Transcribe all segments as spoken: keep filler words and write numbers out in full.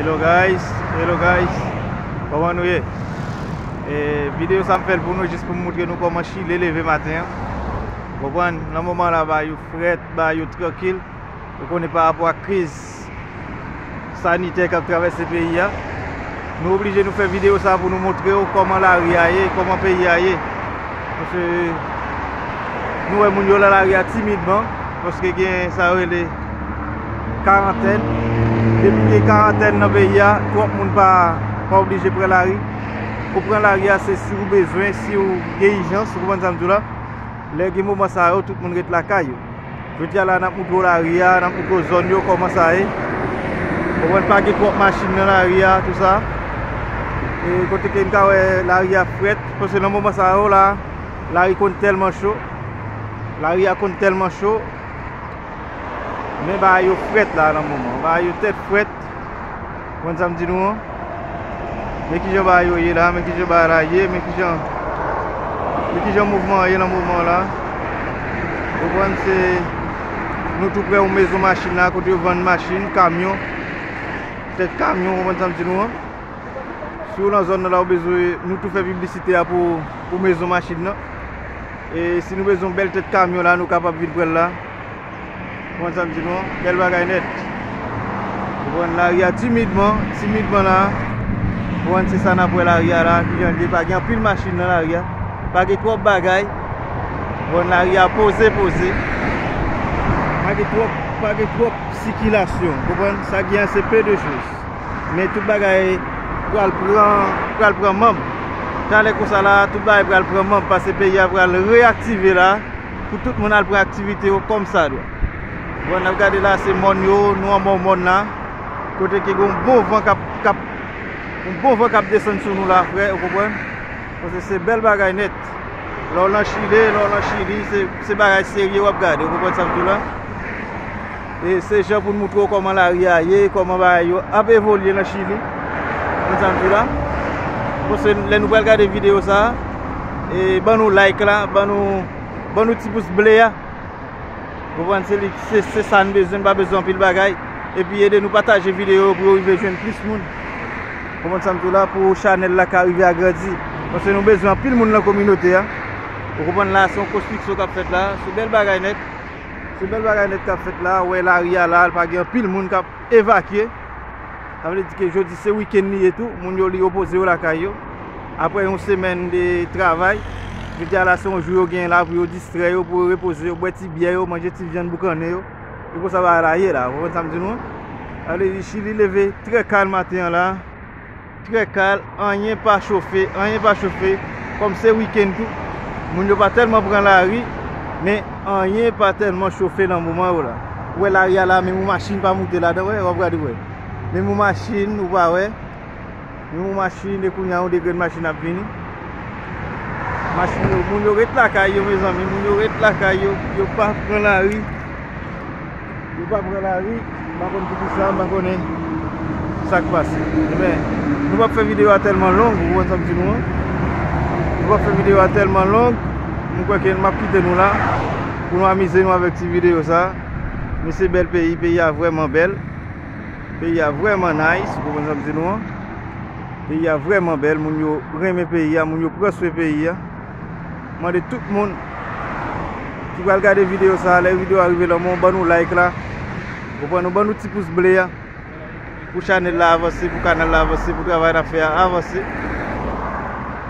Hello guys, hello guys, kòman nou ye? E, videyo sa m fè l pou nou jis pou m moutre nou kòman Chile leve maten an. Konprann, nan moman la bagay yo frèt, bagay yo trankil. Ou konnen pa rapò ak kriz sanitè k ap travèse peyi a. Nou oblije nou fè videyo sa pou nou montre w kòman lari a ye, kòman peyi a ye. Paske nou wè moun yo nan lari a timidman, paske gen sa yo rele karantèn. Depi gen karantèn nan peyi a, twòp moun pa, pa oblije pran lari. Ou pran lari a, se si w bezwen, si w gen ijans, ou konprann sa m di w la. Lè gen moman sa yo, tout moun ret lakay yo. Jodi a la, n ap moutre w lari a, n ap moutre w zòn yo, kòman sa ye. Ou konprann, pa gen twòp machin nan lari a, tou sa. E kote ke n ka wè lari a frèt, paske nan moman sa yo la, lari konn tèlman cho. Lari a konn tèlman cho. Men bagay yo frèt la nan moman. Bagay yo tèt frèt. Konprann sa m di nou an? Men kijan bagay yo ye la, men kijan bagay la ye, men kijan, men kijan mouvman an ye nan moman la. Konprann, se nou tou prè yon mezon machin la, kote yo vann machin, kamyon, tèt kamyon, konprann sa m di nou an? Si w nan zòn nan la, ou bezwen, nou tou fè piblisite a pou, pou mezon machin nan. E si nou bezwen yon bèl tèt kamyon la, nou kapab vin pran l la. Konprann sa m di nou an? Bèl bagay nèt. Konprann, lari a timidman, timidman la. Konprann, se sa n ap wè lari a la, kijan l ye, pa gen anpil machin nan lari a. Pa gen twòp bagay. Konprann, lari a poze, poze. Pa gen twòp, pa gen twòp sikilasyon. Konprann, sa gen an se peu de choses. Men tout bagay pral pran, pral pran manm. Talè konsa la, tout bagay pral pran manm, paske peyi a pral reyaktive la, pou tout moun al pran aktivite yo kòmsadwa. Bon, n ap gade la, se mòn yo, nou anba yon mòn la, kote ke gen yon bon van k ap, k ap, yon bon van k ap desann sou nou la, frè, ou konprann? Paske se bèl bagay nèt. Lè w nan Chile, lè w nan Chili, se, se bagay serye w ap gade, ou konprann sa m di w la? E se jan pou n moutre w kòman lari a ye, kòman bagay yo ap evolye nan Chili. Konn sa m di w la? Paske lè nou pral gade videyo sa, e ban nou like la, ban nou, ban nou ti pous ble a. Konprann, se li, se, se sa n bezwen, n pa bezwen anpil bagay. Epi ede nou pataje videyo yo pou yo rive jwenn plis moun. Konprann sa m di w la, pou chanèl la ka rive agrandi. Paske nou bezwen anpil moun nan kominote a. Ou konprann la, se yon konstriksyon k ap fèt la. Se bèl bagay nèt. Se bèl bagay nèt k ap fèt la. Ou wè lari a la, pa gen anpil moun k ap evakye. Sa vle di ke jodi se wikenn li ye tou. Moun yo li repoze yo lakay yo. Apre yon semèn de travay, jodi a la se yon jou yo genyen la pou yo distrè yo, pou yo repoze yo, bwè ti byè yo, manje ti vyann boukannen yo. E konsa bagay la ye la, ou konprann sa m di nou an? Sa vle di Chili leve trè kal maten an la. Trè kal, anyen pa chofe, anyen pa chofe. Kòm se wikenn tou, moun yo pa tèlman pran lari, men anyen pa tèlman chofe nan moman yo la. Ou wè lari a la, menm yon machin pa moute ladan, wè, w ap gade, wè. Menm yon machin, ou pa wè. Menm yon machin, e kounye a yon de grenn machin ap vini. Machin yo, moun yo ret lakay yo, mezanmi, moun yo ret lakay yo, yo pa pran lari. Yo pa pran lari, m pa konn poukisa, m pa konnen sa k pase. Ebyen, nou p ap fè videyo a tèlman long, ou konprann sa m di nou an? Nou p ap fè videyo a tèlman long, m kwè ke m ap kite nou la, pou nou amize nou avèk ti videyo sa. Men se bèl peyi, peyi a vrèman bèl. Peyi a vrèman nice, ou konprann sa m di nou an? Peyi a vrèman bèl, moun yo renmen peyi a, moun yo pran swen peyi a. Mande tout moun ki pral gade videyo sa, lè videyo a rive nan men w, ban nou like la. Konprann, nou ban nou ti pous ble a. Pou chanèl la avanse, pou kanal la avanse, pou travay n ap fè a avanse.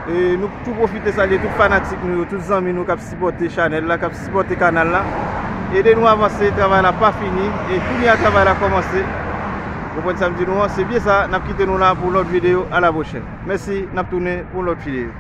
E nou tou pwofite salye tout fanatik nou yo, tout zanmi nou k ap sipòte chanèl la, k ap sipòte kanal la. Ede nou avanse, travay la pa fini. E kounye a travay la kòmanse. Ou konprann sa m di nou an, se byen sa, n ap kite nou la pou lòt videyo. A la pwochèn. Mèsi, n ap tounen pou lòt videyo.